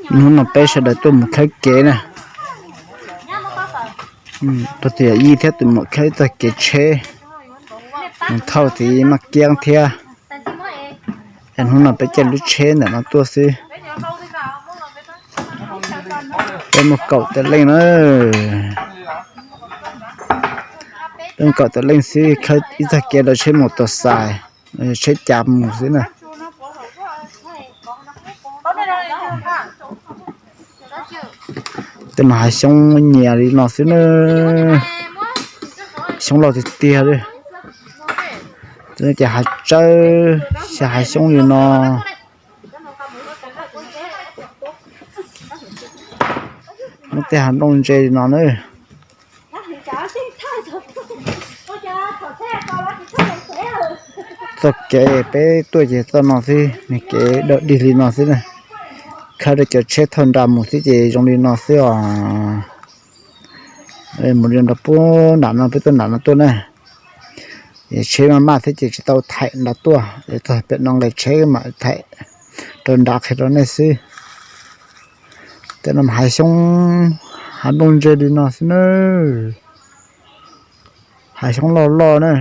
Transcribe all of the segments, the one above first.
Hnub no peb sawv daws tuaj mus khawb kev na. Rau tus yawm yij thiab tus muam khawb ib txoj kev tsheb mus thauj tiv maj kiab thiab. Es hnub no peb caij lub tsheb ntawm no tuaj xwb. Peb muaj kaum tawm leej na. Peb muaj kaum tawm leej xwb khawb ib txoj kev rau tsheb mus tus xais, tsheb cav mus xwb na. Tej no hav xyoob nyias li no xwb na. Xyoob loj tiag tiag li. Ces hav tsawb xya hav xyoob li no. Muab tej hav nplooj ntse li no na. Txoj kev peb tuaj ces txoj no xwb, nws kev dog dig li no xwb na. Khawb rau cov tsheb thauj nra mus xwb ces zoo li no xwb os. Mus li nram puag nram no, peb tuaj nram no tuaj na. Es tsheb maj maj thiab ces tsis tau thaim nram tuaj, es txog pem no nqes tsheb mam thaim rau nram qhia rau nej xwb. Tej no mas hav xyoob, hav nplooj ntse li no xwb na. Hav xyoob loj loj na.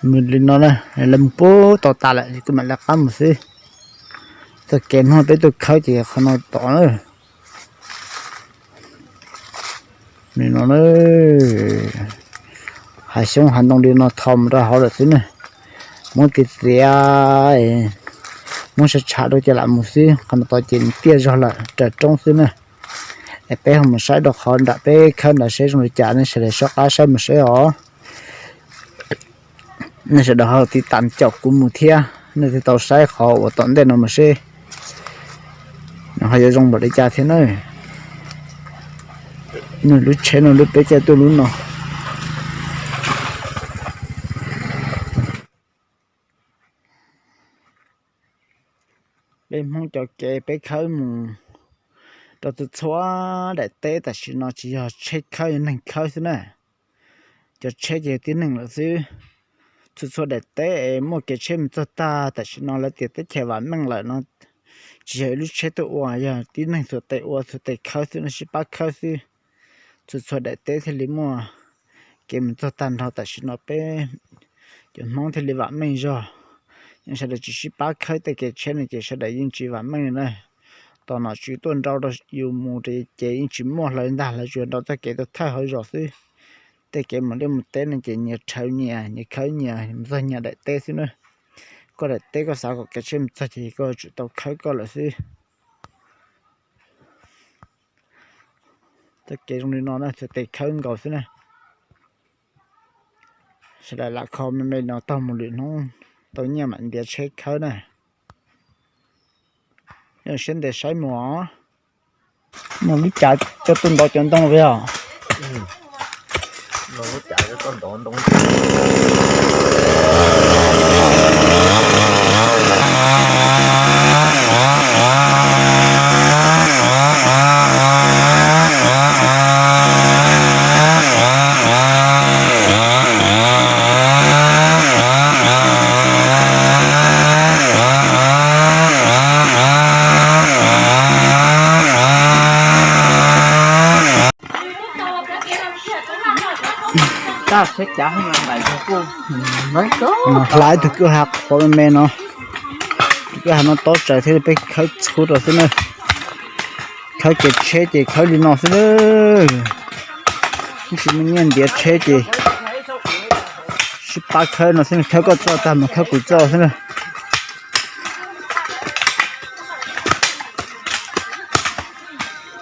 Mus li no na, lawv mus puag tod tas lawm kuv mam lawv qab mus xwb. Txoj kev hnub peb tuaj khawb ces qhov no tod na. Nim no na, hav xyoob hav ntoo li no tho mus rau hauv lawm xwb na. Muab txiav txiav, muab tshav tshav rau ces lam mus xwb. Qhov no tod ces nws tiaj zog lawm, raws roob xwb na. Es peb ho mus saib rau qhov nram peb khawb nram seb zoo li cas, nej sawv daws soj qab saib mus seb os. Nej sawv daws ho tiv tam caum kuv mus thiab, nej thiaj tau saib qhov uas tom ntej no mus seb nws ho yuav zoo npaum li cas thiab na. Nws lub tsheb no lub peb caij tuaj lub no. Peb Hmoob cov kev peb khawb mus rau txhua txhua daim teb tam sim no tsis yog tsheb khawb, yog neeg khawb xwb na. Cov tsheb ces yog tib neeg lawm xwb. Txhua txhua daim teb es muaj kev tsheb mus txog tag tam sim no lawv tias teb chaws vam meej lawm no, tsis yog ib lub tsheb tuaj ua, yog tib neeg txhua tes ua txhua tes khawb xwb no, sib pab khawb xwb. Txhua txhua daim teb thiaj li muaj kev mus txog tag nrho tam sim no peb cov Hmoob thiaj li vam meej zog. Yog sawv daws tsis sib pab khawb tej kev tsheb no ces sawv daws yeej tsis vam meej na. Tos nom tswv tuaj nrau rau yus mus ces yeej tsis muaj hlawv ntag, lawv tsuas nrau txoj kev tuaj thawj hauv zos xwb. Tej kev mus liaj mus teb no ces nyias rhawv nyias, nyias khawb nyias mus txog nyias daim teb xwb na. Koj daim teb koj xav kom kev tsheb mus txog ces koj tsum tau khawb koj lawm xwb. Txoj kev zoo li no na txhua tes khawb nkaus xwb na. Sawv daws lam kho me me no taug mus lwm hnub tau nyiaj mam ntiav tsheb khawb na. Siab ntev saib mus os. Muaj lub cav coj tuaj ntov cov ntoo li os. Hlais tus kwj ha qhuav me me no, tus kwj ha no tob tsawv thiab peb khawb txhub rau xwb na. Khawb kev tsheb ces khawb li no xwb na. Tsis muaj nyiaj ntiav tsheb ces sib pab khawb no xwb, khawb koj txoj tag mus khawb kuv txoj xwb na.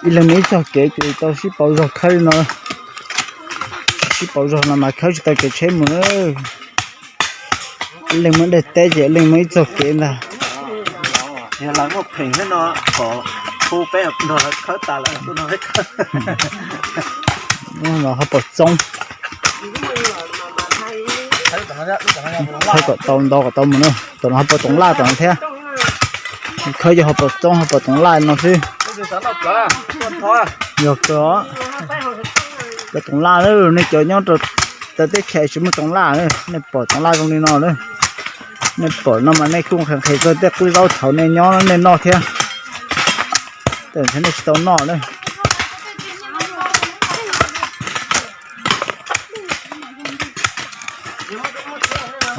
Ib leeg muaj ib txoj kev ces tau sib pauv zog khawb li no. Tsis sib pauv zog no mas khawb tsis tau kev tsheb mus na. Ib leeg muaj daim teb ces ib leeg muaj ib txoj kev ntag. Yog lawv muaj pheem thiab no kom hu peb nrog lawv khawb tas lawm tuaj nrog peb khawb. Ho pom txoob. Khawb kom tau ntau kom tau mus na. Tom no ho pom toov laj tom no thiab. Khawb yog ho pom txoob ho pom toov laj no xwb. Yog kawg os. Cov toov laj na, nej cov nyob rau teb chaws tsis muaj toov laj na, nej pom toov laj zoo li no na. Nej pom no mas nej kuj nqhis nqhis kawg tej qwj zaub thaum nej nyob nej noj thiab. Tej nej tsis tau noj na.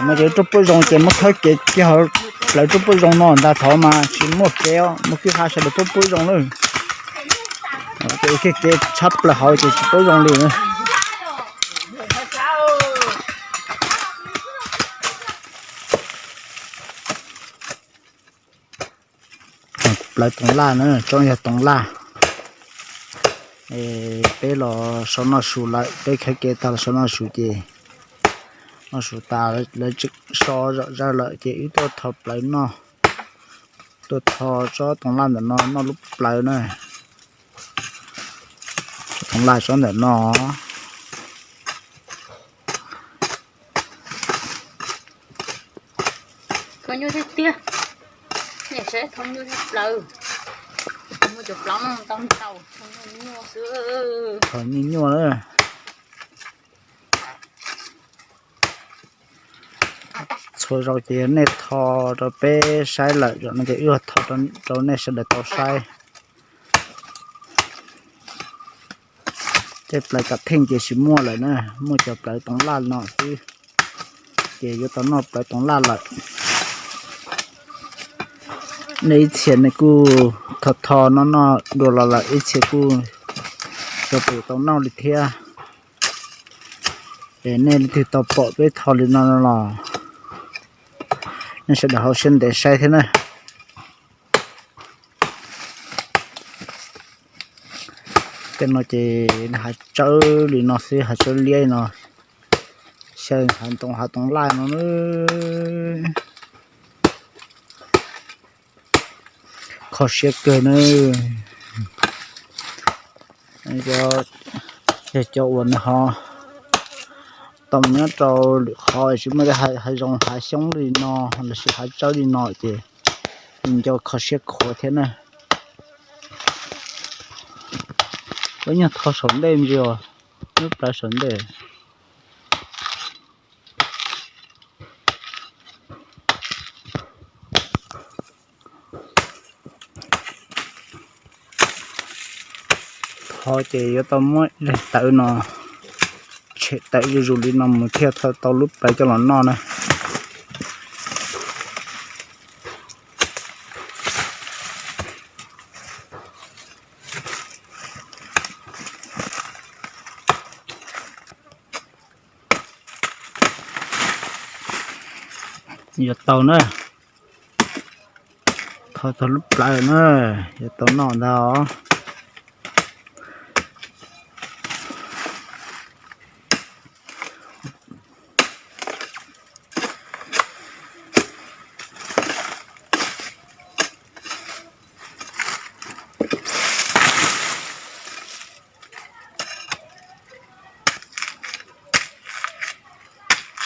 No ces rub pub zoo ces muab khawb kev kiag hauv plawv rub pub zoo no ntag, thaum mas tsis muaj kev, muaj kwj ha sawv daws pub pub zoo na. Ces kiag kev tshab plaws hauv ces tsis pub zoo li na. Plawv toov laj na, tsob yog toov laj. Peb los so noj su lawm, peb khawb kev tag los so noj su ces, noj su tas lawv so zom zaws lawm ces wb tuaj tho plawv noj, tuaj tho tsob toov laj ntawm no noj lub plawv na. Tsob toov laj tsob ntawm no. Tho nyuaj tiag tiag, nej saib tho nyuaj tiag plawv, muaj cov plaub no tau ntau, tho nyuaj nyuaj xwb. Tho nyuaj nyuaj na. Txhua zaus ces yog nej tho rau peb saib lawm, zaum no ces wb tho rau nej sawv daws tau saib. Tej plawv kav theej ces tsis muaj lawm na, muaj cov plawv toov laj no xwb, ces yuav tau noj plawv toov laj lawm. Nej ib txhia nej kuj tho tho noj noj dua los lawm, ib txhia kuj xyov puas tau noj li thiab. Es nej leej twg tau pom peb tho li no los nej sawv daws hau siab ntev saib thiab na. Tej no ces hav tsawb li no xwb, hav tsawb liab li no, xyaw hav ntoo hav toov laj no. Kho siab kawg na. Yog cov uas nws ho tau mus nyob rau lwm qhov tsis muaj tej hav zoov hav xyoob li no lossis hav tsawb li no ces nco kho siab khuav thiab na. Ua nyuag tho saum ntej ntsis os, lub plawv saum ntej. Tho ces yuav tau muab daim tawv no tshem tawm zuj zus li no mus thiaj tho tau lub plawv coj los noj na. Yuav tau na, tho txog lub plawv na, yuav tau noj ntag os.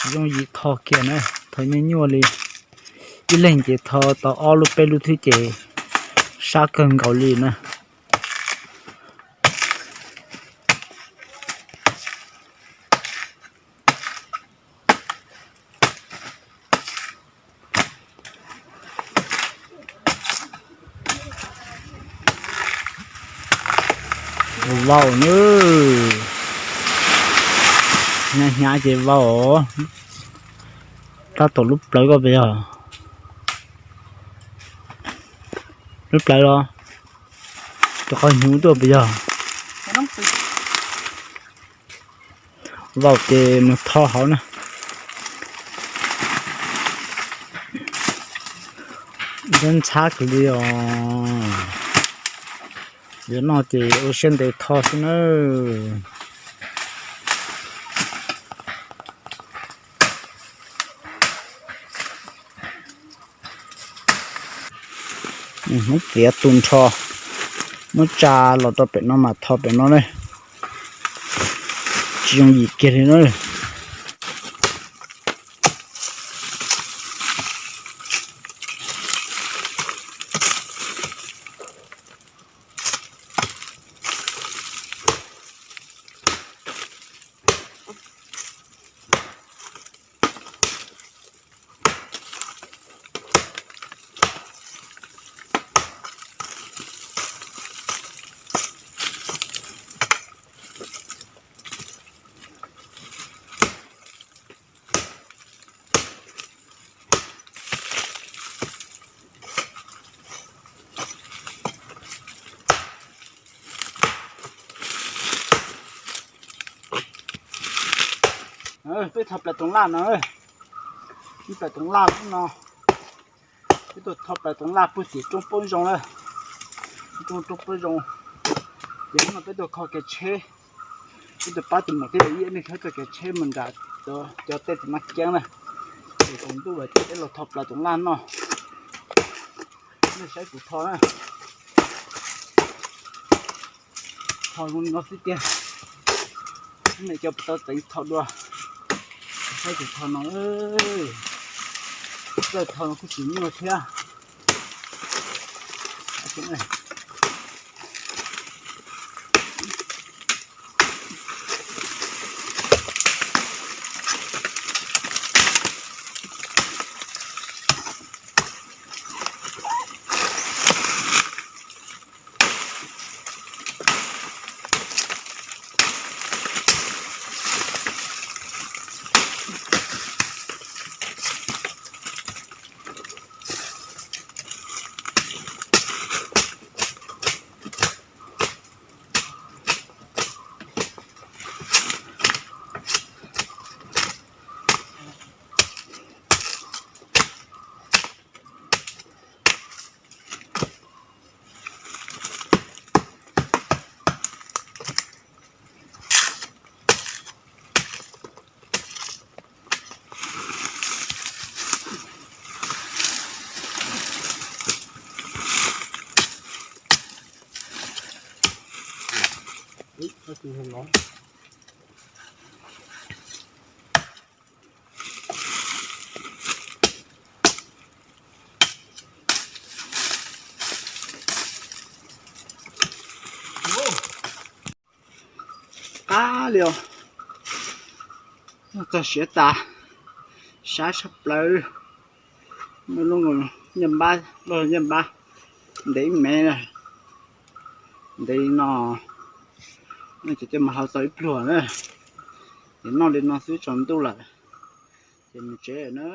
Tsis yooj yim tho kiag na, tho nyuaj nyuaj li. Ib leeg ces tho tau ob lub peb lub thwb ces sab kawg nkaus li na. Vau na, hnyav hnyav ces vau. Tab tom lub plawv koj puas yog? Lub plawv los rau qhov hnyuv tuaj puas yog? Vau ces mus tho hauv na. Ntxhab ntxhab kawg li os. Yuav noj ces ua siab ntev tho xwb nawb. Hmoob txiav tu nrho, muab tsa los rau pem no mas tho pem no ne. Tsis yooj yim kiag li na. Peb tho plaws toov laj no, plaws toov laj no, peb tuaj tho plaws toov laj puag tim roob poob zoo lawm, roob poob zoo. Ces hnub no peb tuaj kho kev tsheb, peb tuaj pab tus muam thiab ib nej khawb txoj kev tsheb mus nram cov tej tus naj kiab na. Ces tsaus ntuj lawm ces peb los tho plaws toov laj noj. Nej saib kuv tho na, tho zoo li no xwb tiag. Nej cov puas tau teev tho dua, saib kuv tho no, txawj tho no kuj tsis nyuaj thiab. Qab li os, txog siav tas, sab tshaj plaws. Nyob npab, nyob npab, ntev ib mev, ntev li no, no ces tej mas hau tau ib pluag na. Ces noj li no xwb tsaus ntuj lawm, ces mus tsev na.